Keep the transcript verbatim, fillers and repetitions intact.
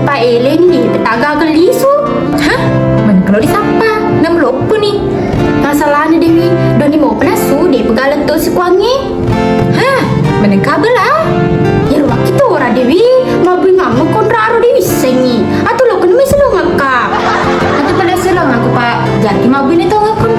Pa eleni, petaga ke lisu. Hah? Mana kalau disapa? Nam loppo ni. Masalahnya Dewi, doni mau penasu, de pegalan to sikuangi. Hah? Mana kabel ah? Ya ruwak itu ora Dewi, mabui ngamuk kontra aro Dewi sengi. Atau lo kena mesi lo ngakak. Atau pada selo ngaku pa, jadi mabui ni to ngakak.